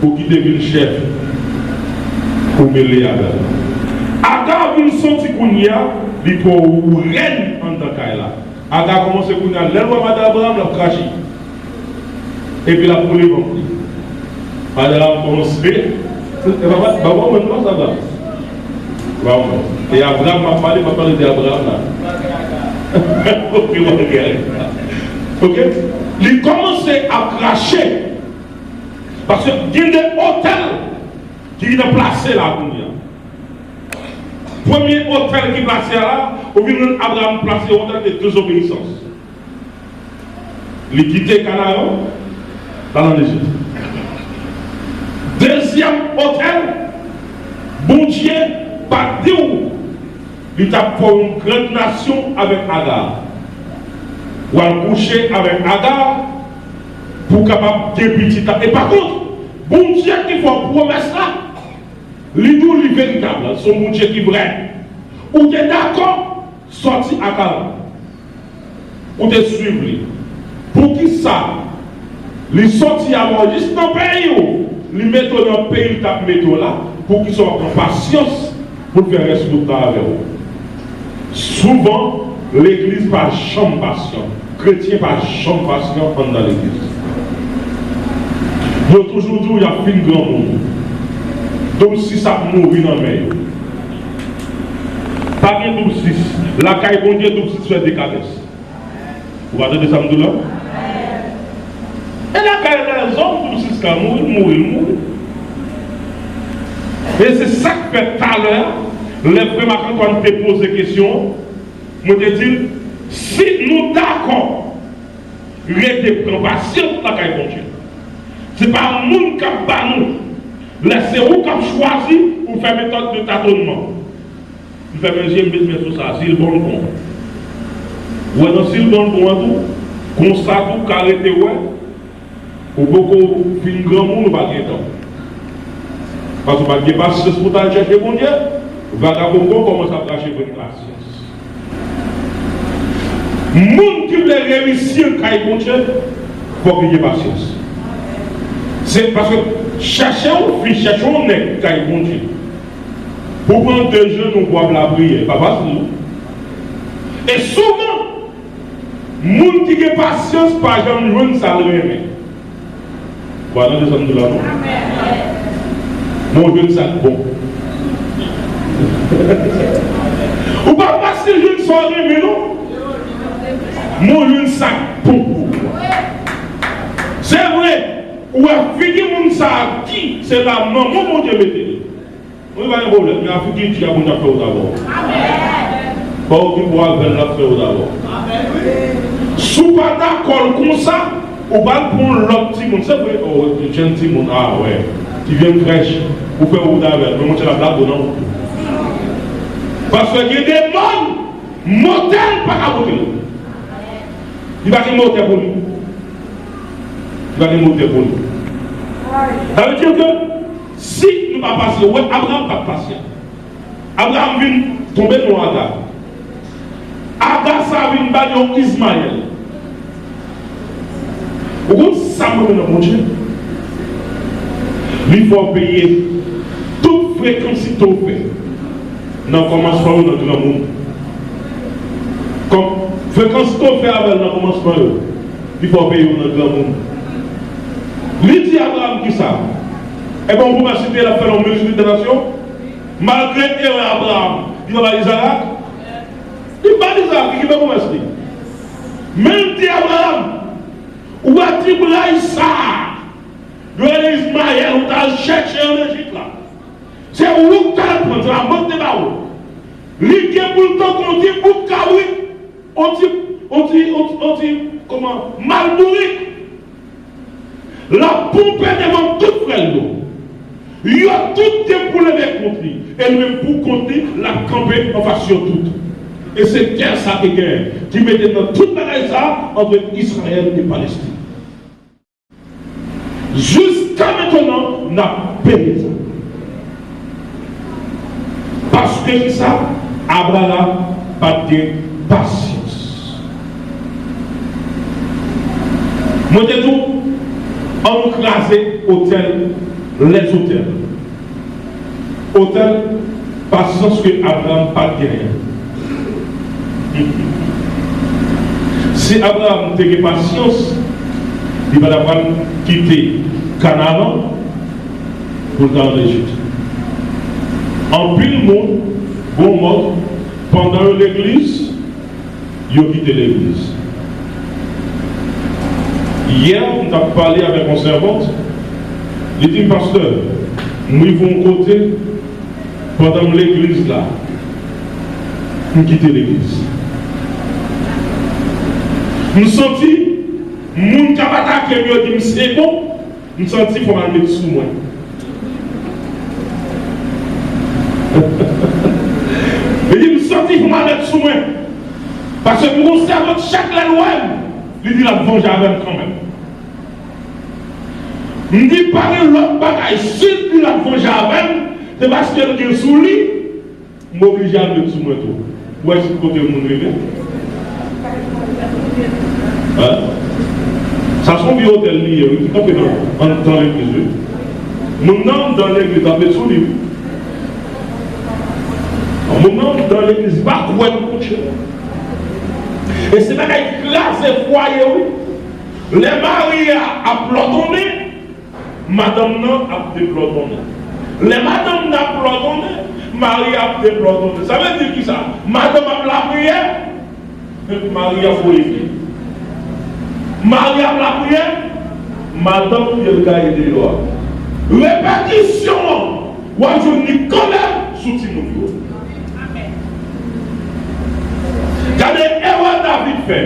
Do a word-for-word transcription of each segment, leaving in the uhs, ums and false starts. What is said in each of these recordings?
Ou ki te vin chèf, ou mele avè l. Aga vin santi kounye a, li twò rèd anndan kay la. Aga kòmanse kounye a, lè l wè madanm Abraram, l ap krache. Epi l ap boule vant li. Madanm Abraram kòmanse, e pa, pa, pa, pa, pa, sa la. Waw. E Abraram m ap pale, m ap pale de Abraram la. Ok, ok. Ok? Li kòmanse ap krache. Paske gen de otèl ki gentan plase la kounye a. Premye otèl ki plase a la, ou vin jwenn Abraram plase yon otèl de dezobeyisans. Li kite Kanaran, l al ann Ejip. Dezyèm otèl, Bondye pa t di w li t ap fè w yon grann nasyon avèk Aga. W al kouche avèk Aga pou w kapab gen pitit la. E pa kont, Bondye ki fè w pwomès la, li di w li veritab, se yon Bondye ki vrè. Ou te dakò sòti ak Aran. Ou te swiv li. Poukisa li sòti avè w jis nan peyi w, li mete w nan peyi l t ap mete w la, poukisa w pa pran pasyans pou l fè rès wout la avè w? Souvan, legliz pa janm pasyan. Kretyen pa janm pasyan anndan legliz. Yo toujou di w y ap fin granmoun. Doub sis ap mouri nan men yo. Pa gen doub sis. Lakay Bondye, doub sis fè dekadans. Ou pa tande sa m di w la? E lakay lèzòm, doub sis ka mouri, l mouri, l mouri. E se sa k fè talè a, lè frè Marc Antoine te poze kesyon an, mwen te di l, si nou dakò rete pran pasyans lakay Bondye, se pa moun k ap ba nou, lè se ou k ap chwazi pou fè metòd de tatonman. M fèmen je m, met men sou sa, si l bon, l bon. Ou wè nan si l bon, l bon an tou, konsa tou, ka rete wè, ou poko fin granmoun, ou pa gen tan. Paske ou pa t gen pasyans pou w t al chèche Bondye, vagabon kòmanse ap rache vre pasyans. Moun ki vle reyisi kay Bondye, fòk li gen pasyans. Se paske chèche yon fi, chèche yon nèg kay Bondye. Pou pran de jenou pou w ap lapriyè, pa fasil non. E souvan, moun ki gen pasyans pa janm jwenn sa l renmen. Ou pa tande sa m di la non? Men w jwenn sa k bon. Ou pa fasil jwenn sa w renmen non. Men w jwenn sa k bon pou ou. Se vre, ou wè figi moun sa a di se la manman Bondye mete li. Wi, pa gen pwoblèm, men afrik Bondye ap fè wout avè w. Pa okipe w avè l, l ap fè wout avè w. Si w pa dakò l konsa, ou pral pran yon lòt timoun. Se vre, o, jèn timoun, a, wè, ki vyen frèch, ou fè wout avè l, men Bondye l ap lage w nan wout ou. Paske gen de mòn, motè l pa ka pote l. Li pa gen motè pou li. Li pa gen motè pou li. Sa vle di ke si nou pa pasyan, wè, Abraram pa t pasyan. Abraram vin tonbe nan Aga. Aga sa vin ba l yon Izmayèl. Ou konn sa m renmen nan Bondye? Li fè w peye tout frekans li te ofè nan kòmansman yo nan granmoun. Kòm frekans li te ofè avè l nan kòmansman yo, li fè w peye yo nan granmoun. Li di Abraram kisa? Ebyen, yon pwomès li te fè l ap fè l yon miltitid de nasyon. Malgre erè Abraram, li pa ba l Izarak. Li ba l Izarak, li kenbe pwomès li. Men l di Abraram, ou wè ti bray sa a, yo rele Izmayèl, ou t al chèche ann Ejip la. Se ou k t al pran, se pa mwen ki te ba ou. Li gen pou l tankou yon ti bout kabrit, yon ti, yon ti, yon ti, yon ti, kòman, mal bourik. L ap ponpe devan tout frè l yo. Yo tout gen pou leve kont li. E li menm pou kont li, l ap kanpe anfas yo tout. E se gè sa ki genyen, ki mete nan tout bagay sa ant Izrayèl e Palestin. Jiska mentenan, n ap peye sa. Paske kisa? Abraram pa t gen pasyans. Mwen te di w, ann nou kraze otèl Lèzotèl. Otèl pasyans ke Abraram pa t genyen. Si Abraram te gen pasyans, li pa t ap pral kite Kanaran pou l ta an Ejip. Anpil moun, gwo mòg, pandan yo legliz, yo kite legliz. Yè, m t ap pale avèk yon sèvant, li di m, "Pastè, m rive yon kote, pandan m legliz la, m kite legliz. M santi moun k ap atake m yo di m se bon, m santi fò m al met sou mwen." Li di, "M santi fò m al met sou mwen. Paske m gon sèvant, chak lè l wè m, li di l ap vanje avè m kanmenm." M di, "Pa gen lòt bagay, si l di l ap vanje avè m, se paske l gen sou li, m oblije al met sou mwen tou." Ou wè si kote moun rele? Hein? Sa se yon vye otèl li ye, wi, ki kanpe nan anndan legliz, wi. Moun nan anndan legliz ap met sou li, wi. Moun nan anndan legliz pa kwè nan kouche. E se bagay ki kraze fwaye, wi. Lè mari a ap plòdonnen, madanm nan ap deplòdonnen. Lè madanm nan ap plòdonnen, mari a ap deplòdonnen. Sa vle di kisa? Madanm ap lapriyè, men mari ap voye pye. Mari ap lapriyè, madanm pye l gaye deyò a. Repetisyon an, w ap jwenn li kanmenm sou timoun yo. Gade erè David fè.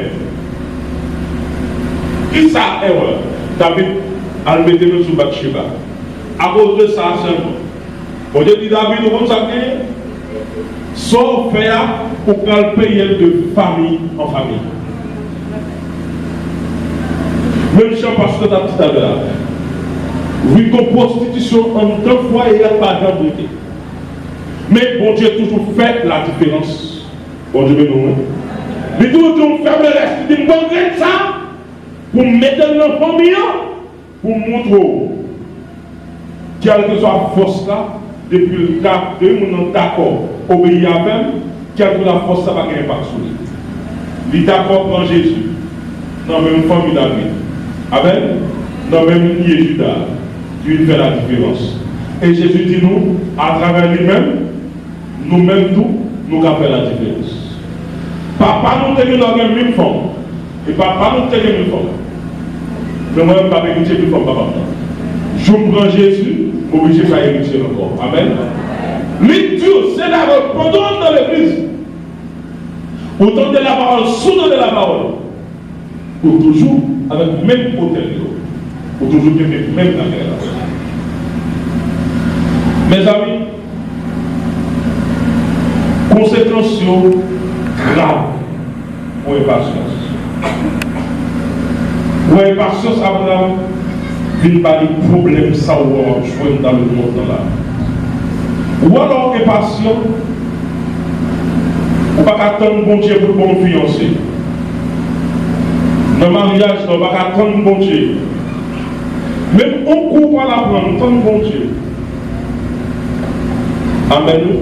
Kisa erè? David al mete men sou Batcheba. Akoz de sa sèlman, Bondye di David, ou konn sa k genyen? Sa w fè a, ou pral peye l de fami an fami. Menm jan pastè t ap di talè a, vin gon pwostitisyon anndan fwaye a pa janm rete. Men Bondye toujou fè ladiferans. Bondye beni w, wi. Li toujou di yon fèblès, li di m pran grenn sa pou m mete l nan fanmi an, pou m montre w. Kèlkeswa fòs la, depi l ka, depi moun nan dakò obeyi avè m, kèlkeswa fòs la pa gen enpak sou li. Li dakò pran Jezi nan menm fanmi David. Amèn. Nan menm linye Jida a, ki vin fè ladiferans. E Jezi di nou, atravè li menm, nou menm tou, nou ka fè ladiferans. Papa nou te gen dwa gen mil fanm. E papa nou te gen mil fanm. Men mwen menm, m p ap eritye mil fanm papa m nan. Jou m pran Jezi, m oblije pa eritye l ankò. Amèn. Li di w, se la pandan w nan legliz, ou tande lapawòl, si w tande lapawòl, ou toujou avèk menm otèl yo. Ou toujou kenbe menm bagay la. Mezanmi, konsekans yo grav pou enpasyans. Pou enpasyans Abraram vin ba li pwoblèm sa w wè w ap jwenn nan lemonn nan la. Ou wè lè w enpasyan, ou pa ka tann Bondye pou l ba w fiyanse. Nan maryaj la, ou pa ka tann Bondye. Menm yon kou w pral aprann, tann Bondye. Amèn, wi.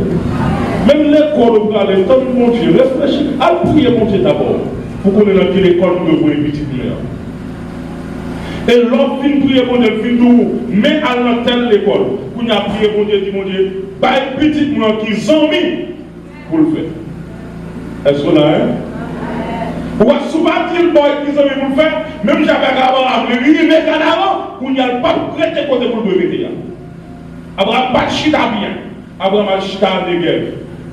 Menm lekòl ou prale, tann Bondye. Reflechi, al priye Bondye dabò pou konnen nan ki lekòl ou dwe voye pitit mwen an. E lè w fin priye Bondye, l fin di w, men al nan tèl lekòl. Kounye a priye Bondye, di Bondye, bay pitit mwen an ki zanmi pou l fè. Èske w la, en? Ou wè, si w pa di l ba w ki zanmi pou l fè, menm jan avèk Abraram, li rive Kanaran, kounye a l p ap rete kote pou l dwe rete a. Abraram pa t chita byen. Abraram al chita Negèv.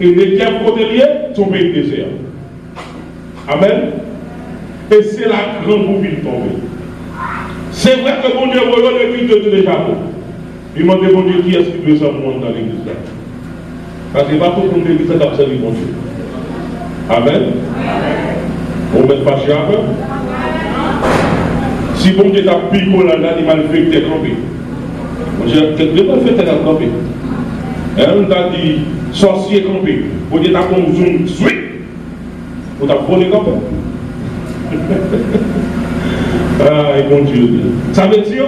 E Negèv kote l ye? Se yon peyi dezè. Amèn. E se la grangou vin tonbe. Se vre ke Bondye voye yo legliz de Dieu de Jacob. Li mande Bondye kiyès ki dwe zanmi w anndan legliz la. Paske pa tout moun legliz la k ap sèvi Bondye. Amèn. Ou mèt fache avè m. Si Bondye t ap pikol la, li malfektè kanpe. Bondye, kèk de malfektè k ap kanpe. Hein, m ta di sòsye kanpe. Bondye t ap fè yon zoom, swit. Ou t ap vole kanpe. Ay, Bondye. Sa vle di,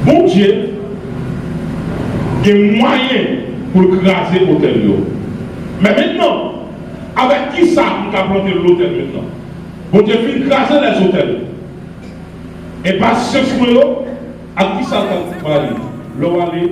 Bondye gen mwayen pou l kraze otèl yo. Men mentnan, avèk ki sa nou ka plante lotèl mentnan? Bondye fin kraze lèzotèl. Enpasyans mwen yo, ak ki sa l ka pale? Lè w ale